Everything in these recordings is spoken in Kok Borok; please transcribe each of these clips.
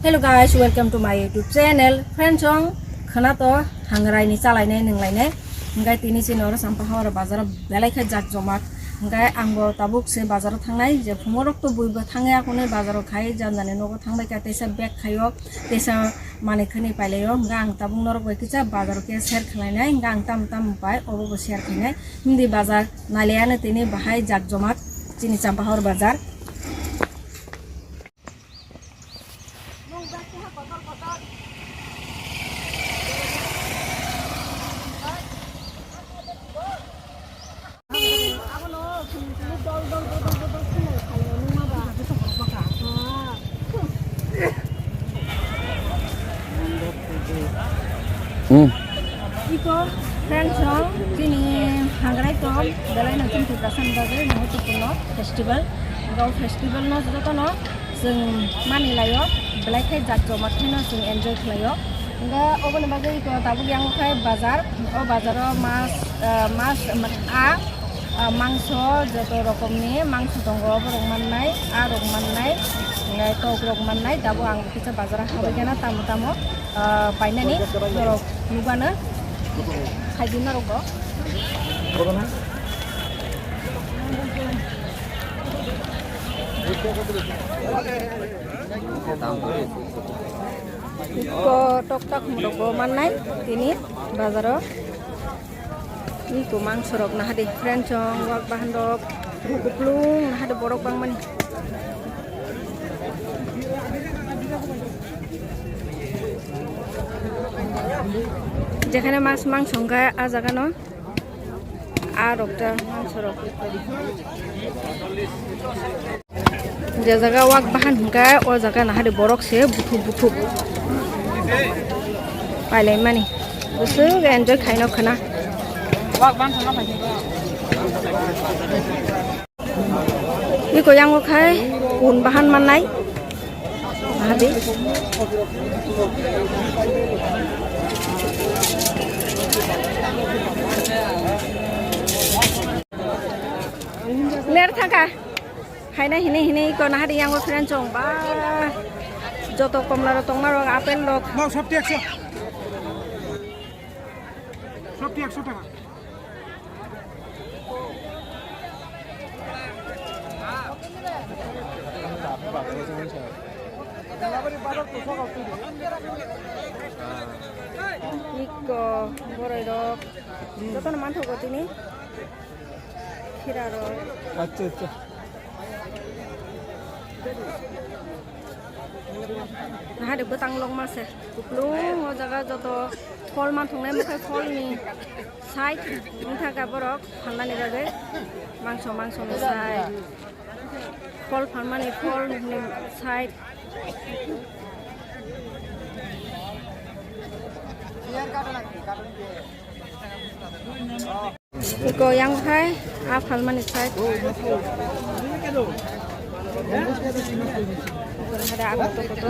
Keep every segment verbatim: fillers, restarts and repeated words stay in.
Hello guys, welcome to my YouTube channel. Friends, chwng khwna to hangrai ni chalai nai nwnglai nai. Hingkai tini chini oro Champahor bazar o belai khe jak jomak. Hingkai ang bo tabuk se bazar o thangnai, je phungo rok to bui bo thangya kunui bazar o khai, jani jani nogo thangbai kha, teisa bag khaio, teisa manui khwnwi pailaio. Hingkai ang tabuk norok bai kisa bazar o khe share khlai nai, hingkai ang tam tam pai obo bo share khlai nai. Hindi bazar nailaiyano tini bahai jak jomak chini Champahor bazar. Hmm. Iko friends rok, chini hangrai tong belai no chini Tiprasa ni bagwi Muhutipurno festival. Bo festival no jotono chwng mani laio, belai khe jak jomak khe no chwng enjoy khlaio. Hingke oboni bagwi iko tabuk yang khai bazar, o bazar o mas, ah, mas, ah, ah, mangso, joto rokomni mangso tongo, borok mannai, ah rok mannai, hingke tok rok mannai, tabuk ang kisa bazar o habwi khe no tamo tamo, ah, painani borok nukgano khaidi norok bo. Iko tok tak morok bo mannai tini bazar o. Iko mangso rok naha di friends rok, wak bahan rok kuplung naha di borok bangmani. Jekhane mas mangso hwnkhe ah jaga no. Ah, rok ta mangso rok. Je jaga wak bahan hingka, o jaga nahari borok se buthup buthup pailai mani. Bwswk enjoy khaino khwna. Wak bahan thangna phaikhe. Iko yango khai kun bahan mannai. Hadi. Ler thangkha. Haina hini hini iko nahari yango friend chong ba. Joto komla rok tongma rok apple rok. Mau sopti ekso. Sopti ekso taka. Iko boroi rok jotono manthogo tini khira rok. Acha acha. Nahari bwtang lok mase kuplung o jaga joto phol manthoknai mwkhai pholni side wngthaka borok phalnani bagwi mangso mangso ni side phol phalmani phol ni side. Iko yang khai a phalmani side. Ada abu to koto.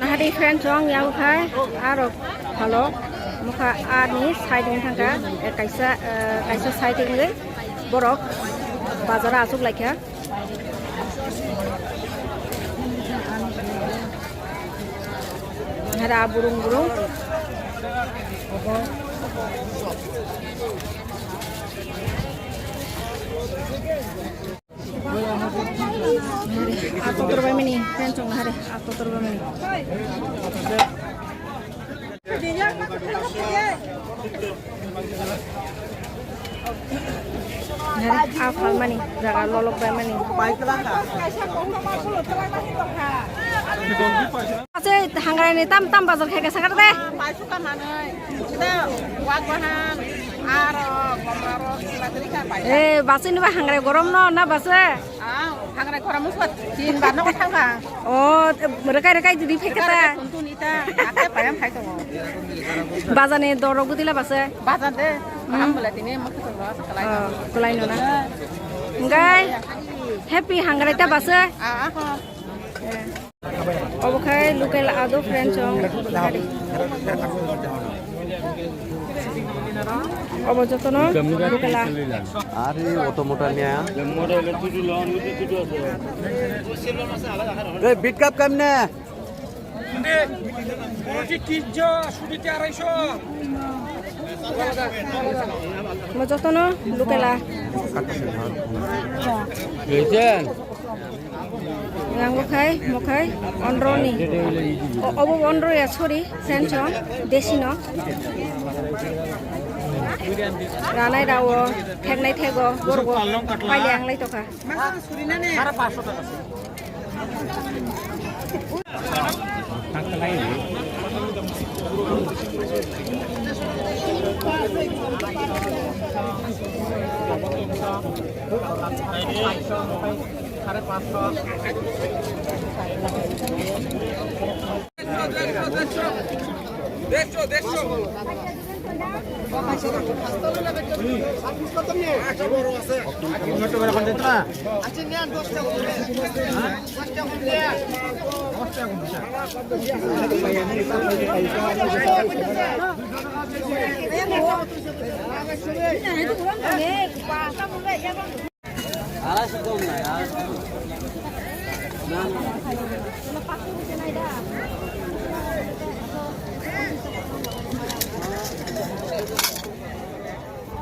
Nahari friend chong yang khai aro phalo mukha ani side ni thangka kaisa kaisa side ni borok bazar asuk laikha. Hara burung burung. Atotor bai mani, friend chong hare, atotor bai mani. Nere, a phalmani jaga lolok bai mani. Ase hangai ni tam tam bazar khai ka sakar de. Eh, basi ni ba hangrai gorom no na basi? Ah, hangrai gorom musuat tin bar no thangka. Oh, rekai rekai di phai kata. Tuntu nita, ate payam phai tongo. Bazar ni doro gudila basi? Bazar de, paham bela tini mukha tongo, kalai. Oh, kalai no na. Enggai, happy hangrai ta basi? Ah, ah, oh. Eh. Obo khai local ado friend chong hari. Obo jotono bukela. Are auto motor niya. Ei, bit cup kamne? Obo jotono bukela. Yang bukhai, mukhai, onroni. O-, obo onro ya, sorry, friends, o, desi no. Ranai rao, theknai thego, borgo, paile anglai tokha.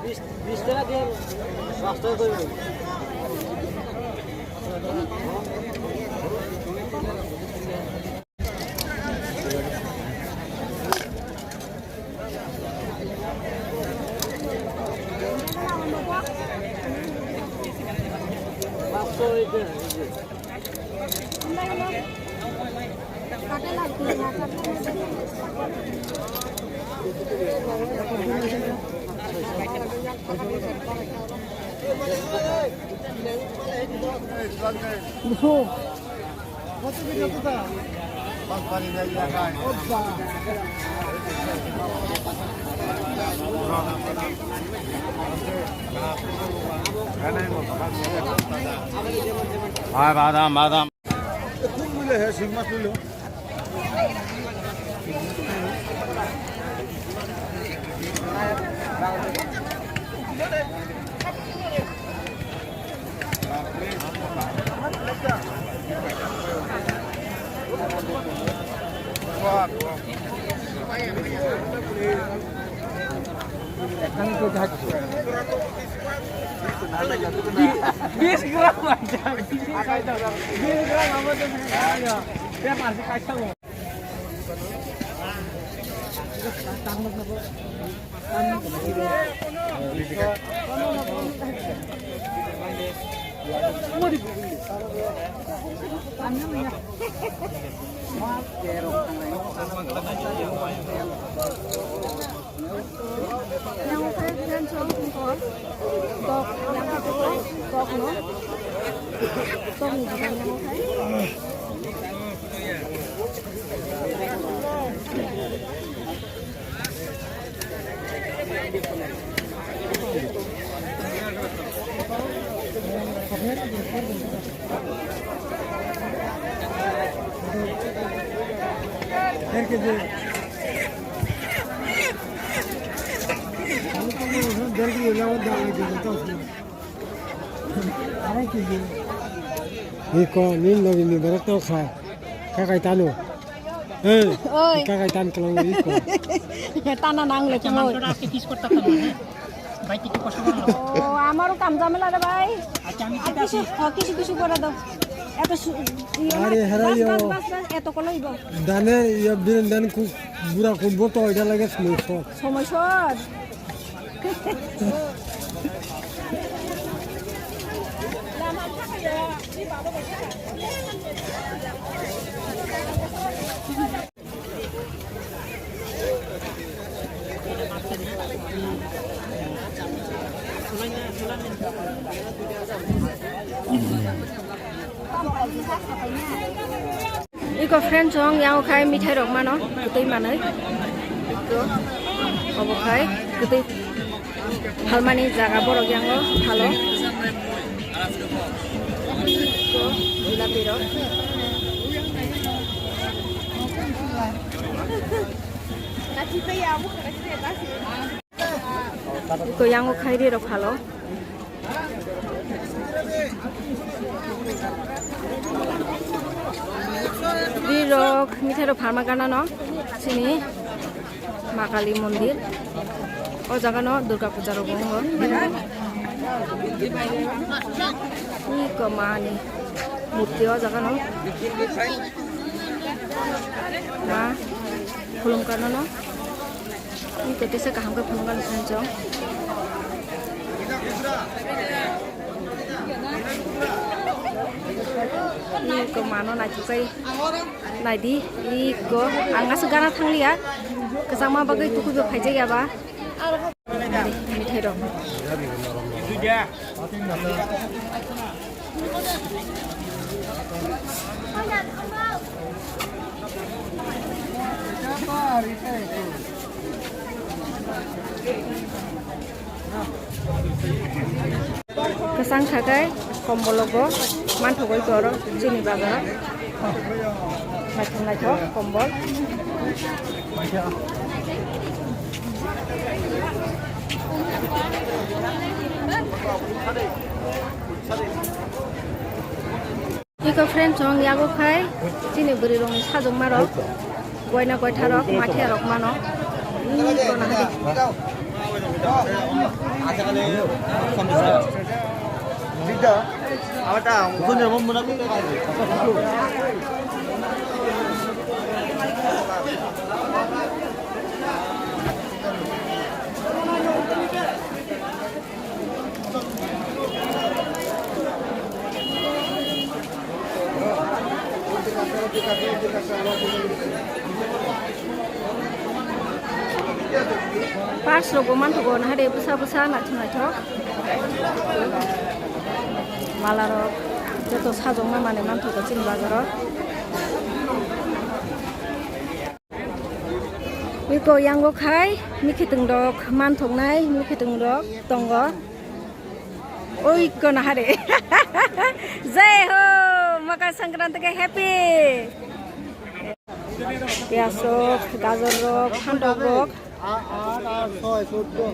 বিশ, বিশ টাকা দিয়ে পাঁচ টাকা করে দেবো। Hai, badam, badam. বিশ গ্রাম আছে, বিশ গ্রাম। বিশ গ্রাম আমাদের ব্যাপার আছে, কাটতে হবে। Iko, nin logi ni borok tong kha. Kakai tano. Hey, oi. Kakai tan kelang iko. Tana nang le chumoi. Aske kiss korta tamo. Bhai, kiti kosto korlo. O, amaro kam jamela re bhai. Acha, ami kiti kisu, achi. O, kisu kisu kore do. Eto su-, iye na, are, bas, herai bas, yo. Bas, bas, eto kolo ibo. Dane, ya biren dan ku, bura ku boto ida lage sumoi sor. Sumoi sor. Iko friend song yang khai mithai rok mano, kwtwi manwi. Iko obo khai kwtwi phalmani jaga borok yango phalo. Iko jilapi rok. Nathi pe ya, bu khara khe ta si. Iko yango khai ri rok phalo. Ri rok mithai rok pharma gana no chini Ma Kali mondir. O jaga no Durga puja rok wngo. Iko ma ni murti o jaga no. Ma khulum kano no. Iko tesa kaham khe khulum kano sanchong. Iko mano naithok kai naidi. Iko ang aswk gana thangliya. Kwchangma bagwi tukuibo phaijak ya ba. Mithai rok. Kwchang kha khe kombol bo manthogwi toro chini bazaro. Naithok naithok kombol. Iko friend chong yago khai chini bwrwi rokni sajwkma rok goina goitha rok mathia rok mano. Iko nahadi. Pars rok bo manthogo nahade bwsa bwsa naithok naithok. Mala rok joto sajokma manwi manthogo chini bazaro. Iko yango khai mikhitung rok manthoknai mikhitung rok tongo. Oi ko nahare. Jai ho, Makar Sankranti ke happy. Piyaj rok, gajor rok, phantok rok,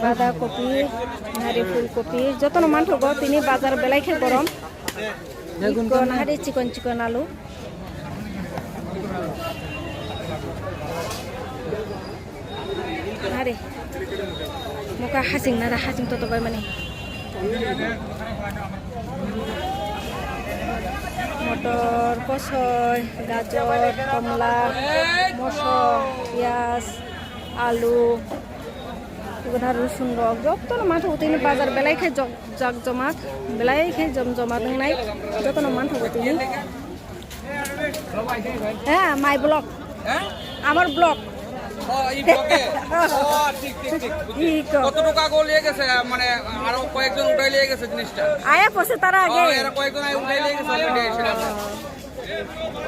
bada kopi, nari phul kopi, jotono manthogo tini bazar belai khe gorom. Iko nahare chikon chikon alu. Nari. Muka hasing nara hasing toto bai mani. Motor, kosoi, gajor, komla, mosok, piyaj, alu. Uguna rusun rok. Jotono manthogo tini bazar belai khe jok jak jomat. Belai khe jom jomat wngnai. Jotono manthogo tini. Heh, my vlog. Heh? Amar vlog. ও, এই ব্লগে? ও, ঠিক, ঠিক, ঠিক, বুঝছি। কি কো? কতটুকু আগে নিয়ে গেছে? মানে, আরো কয়েকজন উঠাই নিয়ে গেছে জিনিসটা। আয়া পড়ছে তারা ও, আগে। এরা কয়েকজন আগে উঠাই নিয়ে গেছে already, সেটা।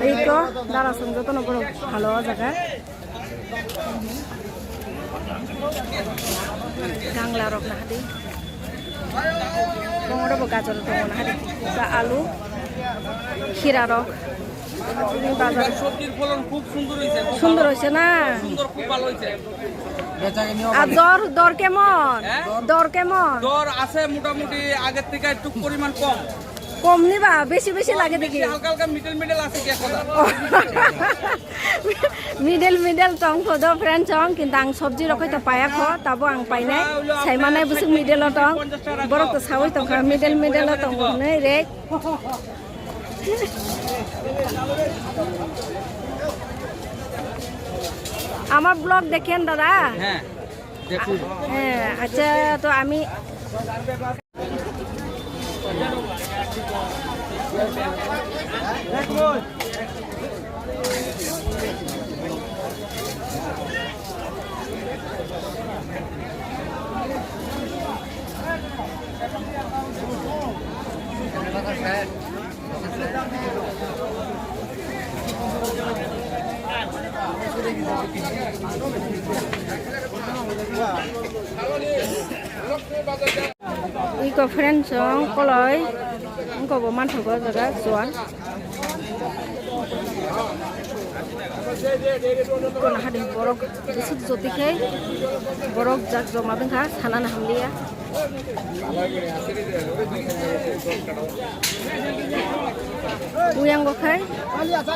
এই তো, দাঁড়া, সঙ্গে তো নম্বর ভালো জায়গা। Gangla rok nahadi. Tongo bo gajor tongo nahadi. Ba alu, khira rok. Bazar. এবার সবজির ফলন খুব সুন্দর হয়েছে, খুব সুন্দর ভালো। হয়েছে না? সুন্দর, খুব ভালো হয়েছে। আর দর, দর কেমন? হ্যাঁ? দর কেমন? দর আছে মোটামুটি আগের থেকে একটু পরিমাণ কম। কম নিবা, বেশি বেশি লাগে দেখি। হালকা হালকা মিডল মিডল আছে কি এখন? Middle middle tong kho do friend chong, kintu ang sobji rok khai to paya kho, tabo ang painai. Saimanai bwswk middle o tong, borok to sawi tong kha middle middle o tong hinwi re. আমার ব্লগ দেখেন দাদা? হ্যাঁ, দেখুন। হ্যাঁ, আচ্ছা, তো আমি Iko friend song koloi, iko bo manthogo jaga chuan. Kono hadi borok jesuk joti khe borok jak joma bwkha sanani hamliya. Uyango khai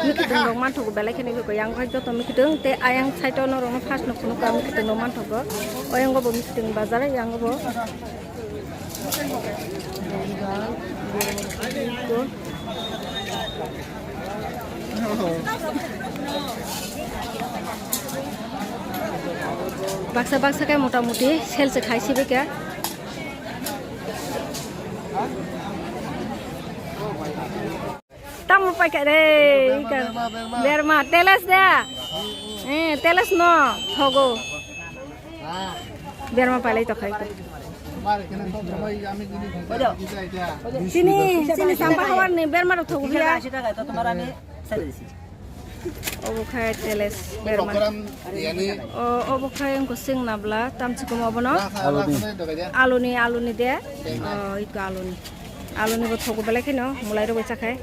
mikitwng rok manthogo belai kheno, uyango khai joto mikitwng tei ayang side o norok no first no phunukha mikitwng rok manthogo, uyango bo mikitwng bazar uyango bo. Baksa baksa khe mota moti sales khai sibika. Tamo paikha re, berma, berma, berma. Berma, teles da. Eh, teles no, thogo. Berma pailai to khai. Chini, chini sampa hawar ni berma rok thogo ya. Obo khai teles berma. O, obo khai wngkha sing nabla, tamchikum obono. Aluni. Aluni, aluni de. O, iko aluni. Aluni bo thogo belai kheno, mulai rok bai chakhai.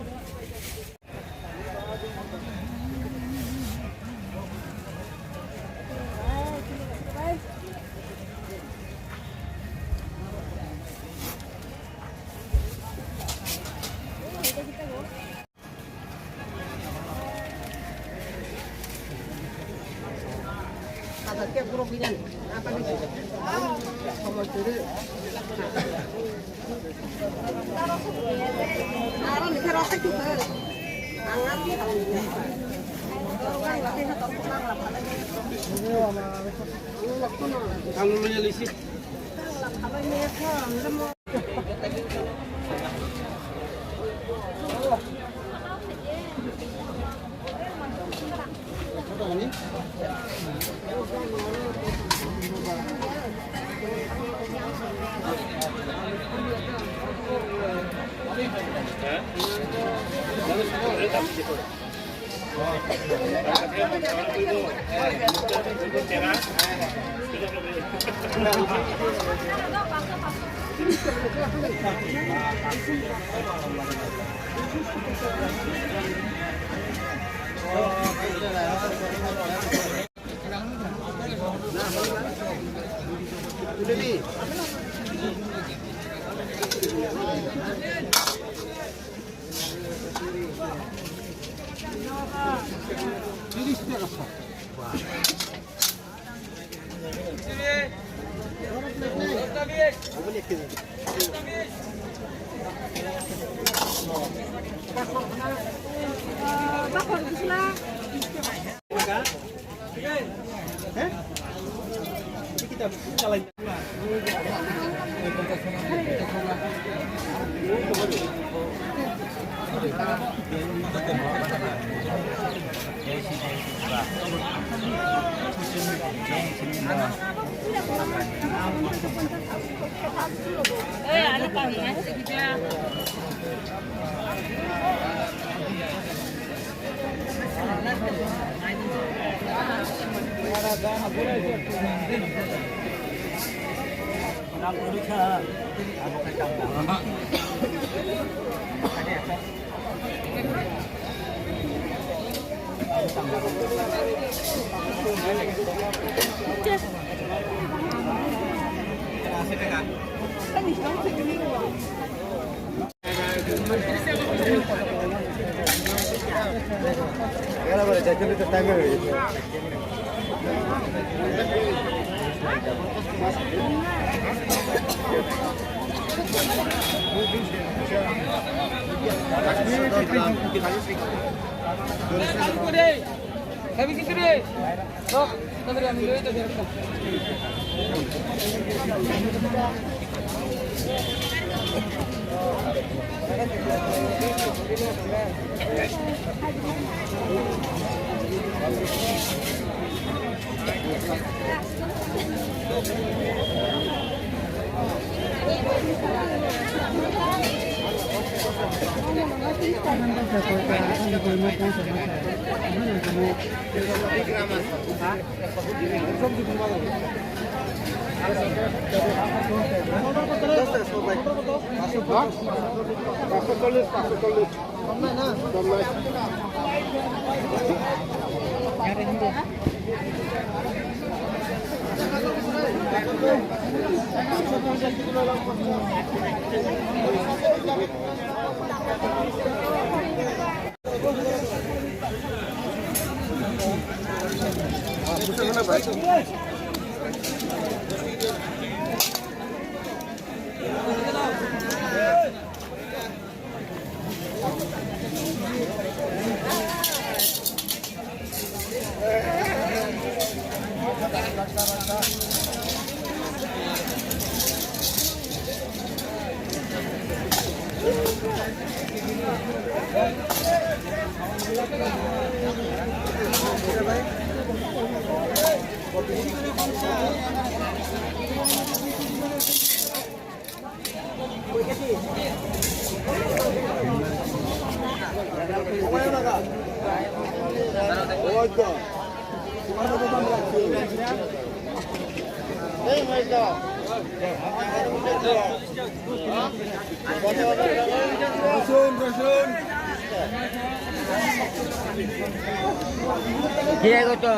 Kira ko to.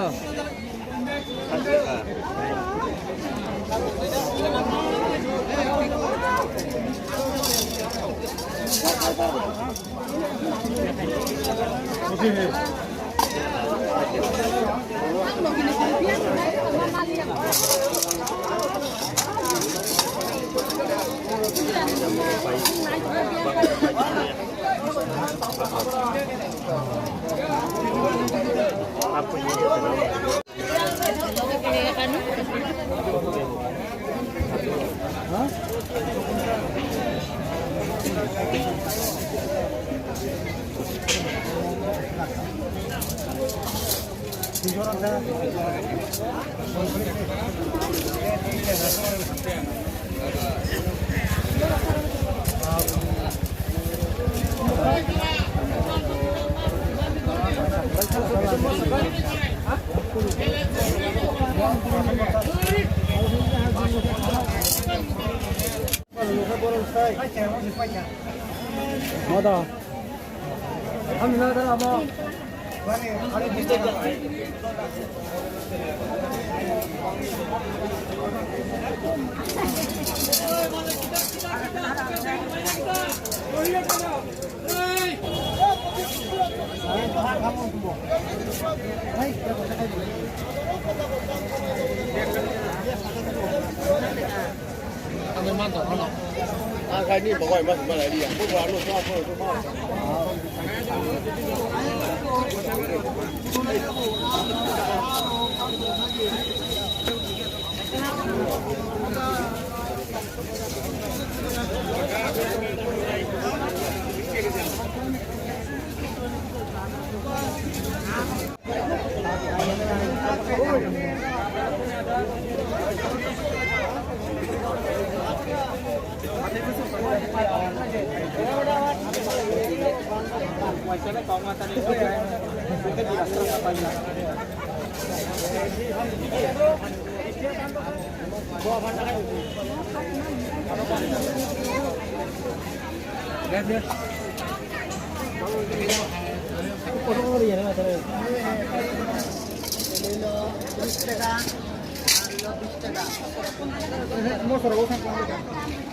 Mosoro bo sang kong de.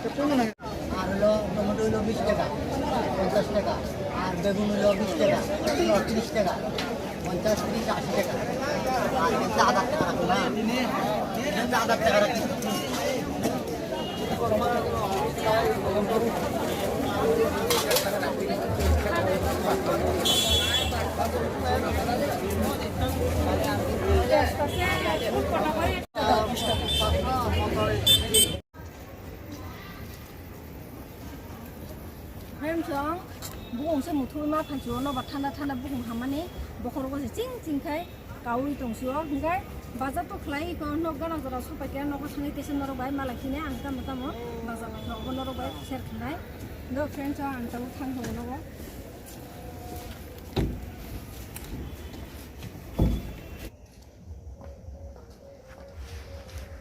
Te kong na. Ar holo tomato holo bish taka, ponchash taka, ar begun holo bish taka, ত্রিশ টাকা, পঞ্চাশ, ত্রিশ, আশি টাকা। আর কিন্তু আধার টাকা রাখো না, কিন্তু আধার টাকা রাখো। Friends, ang bukung se muthungwi ma phai chuo, nobar thanda thanda bukung hammani bokhorogo se ching ching khai kaui tong sio. Hinkhe bazar to khlai ko, nok gana jora supai khe nogo thangwi tesa norok bai malai khine ang tamo tamo bazar lai khe obo norok bai share khnai. Do friends, ang tamo thang thang nogo.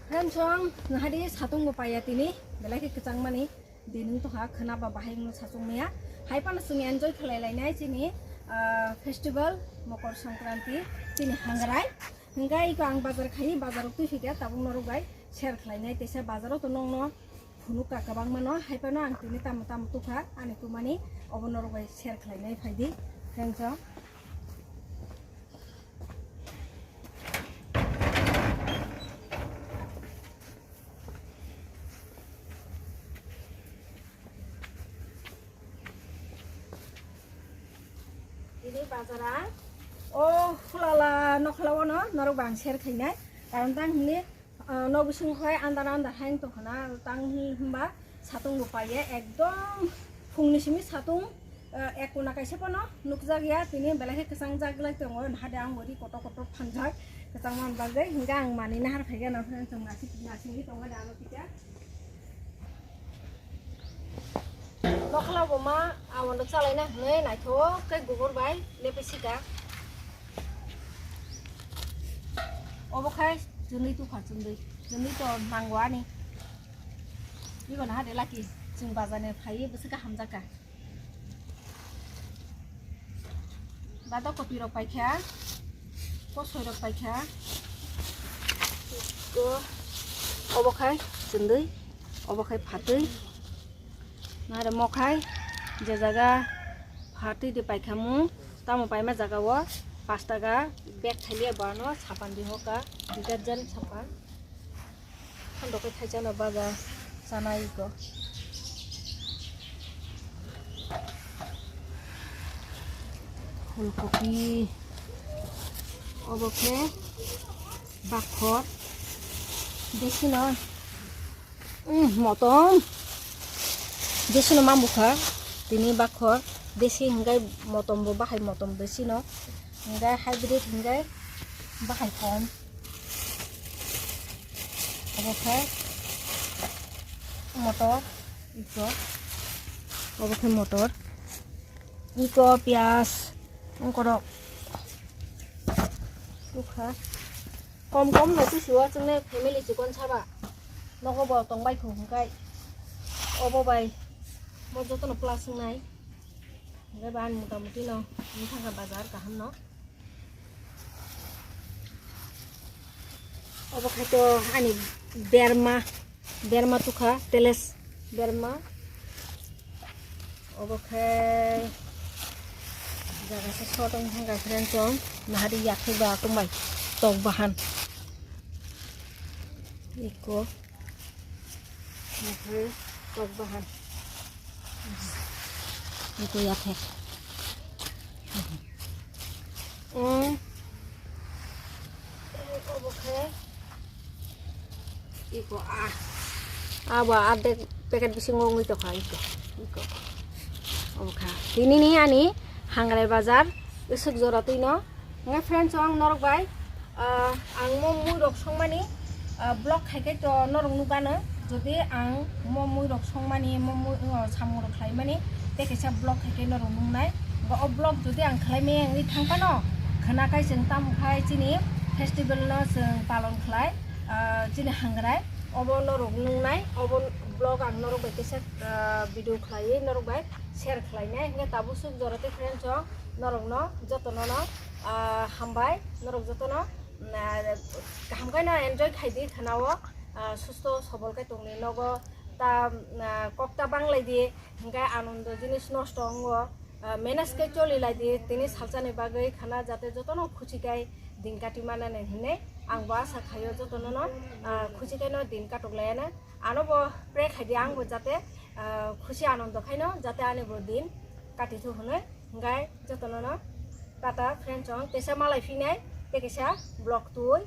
Friends, ang nahari satung bo paiya tini, belai khe kwchang mani, dinung to ha khna ba bahai no sachung maya. Hai pano chwng enjoy khlai lainai chini Ah, festival Mokor Sankranti, chini hangrai. Hingkha iko ang bazar khai, bazar o twi phikha, tabuk norok bai share khlainai, teisa bazar o to nokno phunukha kwbangma no, hai phano ang tini tamo tamo tukha, ani tumani obo norok bai share khlainai phaidi, friends o. Ini bazara o khulala nokhlao no norok bang share khainai, karon tang hini, ah, nok bising khai andar andar hai tongkhana tang hi himba satung bo paiye ekdom phungni simi satung. Eh, ek kuna kaisa pono nukjak ya, tini belai khe kwchang jak lai tongo, hade ang bo ri kotor kotor phanjak, kwchang man bagwi, hingkhe ang manwi nahar phai gana, friends, chwng nasing nasingwi tongo da ano kisa. Nokla bo ma, amo no chalai na hwnwi naithok khe gubur bai lepe sika. Obo khai chwngwi tukha, chwngwi, chwngwi to nango ani. Ibo naha de laki, chwng bazar ni phaiwi bwswk khe hamjak kha. Bada kopi rok paikha, kosoi rok paikha. Ko, obo khai chwndwi, obo khai phatwi. Nare mo khai je jaga phatwi de paikha mu, tamo paima jaga o pash taka bag thailia bo ano sapan di hoka, detergent sapan. Handok khe thaisa no baja chanai ko. Phulkopi. Obo khe bakhor. Desi no. Mm, motom. Desi no mambu kha. Tini bakhor. Desi hingkai motom bo bahai motom desi no. Hingkai hybrid hingkai bahai kom. Obo khe motor, iko. Obo khe motor. Iko, piyaj, ongkorok. Tukha. Kom kom no tusiwo chwngni family chikon saba. Nogo bo tongbai kho hwnkhe. Obo bai mo jotono plus wngnai. Hwnkhe ba ani motamuti no wng thangkha bazar kaham no. Obo khai to ani berma, berma tukha, teles berma. Obo khai jaga se sot wng thangkha, friends, chwng nahari yakhai ba tumbai tok bahan. Iko. Omo khe tok bahan. Eko yapher. Hmm. Obo khe eko a. Abo adek packet bisingo wngwi tongkha eko. Eko. Obo kha. Tinini ani Hangrai bazar, Isuk jora twino. Hwnkhe friends, ang norok bai, ah, ang mo mui rok songmani, ah, vlog khai khai to norok nukgano. Jodi ang mo mui rok songmani, mo mui, oh, samung rok khlaimani, tei kaisa vlog khai khai norok nuknai. Ba o vlog jodi ang khlaimaya wngwi thang phano, khwna khai chwng tamo khai chini festival no chwng palon khlai, ah, chini Hangrai, obo norok nuknai, obo vlog ang norok bai kaisa, ah, video khlaiwi norok bai share khlainai. Hwnkhe tabuk swk jora tei friends rok norokno jotono no, ah, hambai, norok jotono, ah, kaham khe no enjoy khai di khwna o, ah, susto sobol khe tongni nogo ta, ah, kok ta banglai di, hwnkhe anondo jinis nosto wngo, ah, manage khe choli lai di tini salsa ni bagwi khwna, jate jotono khuchi khai din kati manani hinwi ang bo asa khaio jotono no, ah, khuchi khai no din katok lai ano. Ano bo pray khai di ang bo jate, ah, khusi anondo khai no jate ani bo din kati thu hwnwi. Hwnkhe jotono no tata friends rok, teisa malai phinai tei kaisa vlog twi.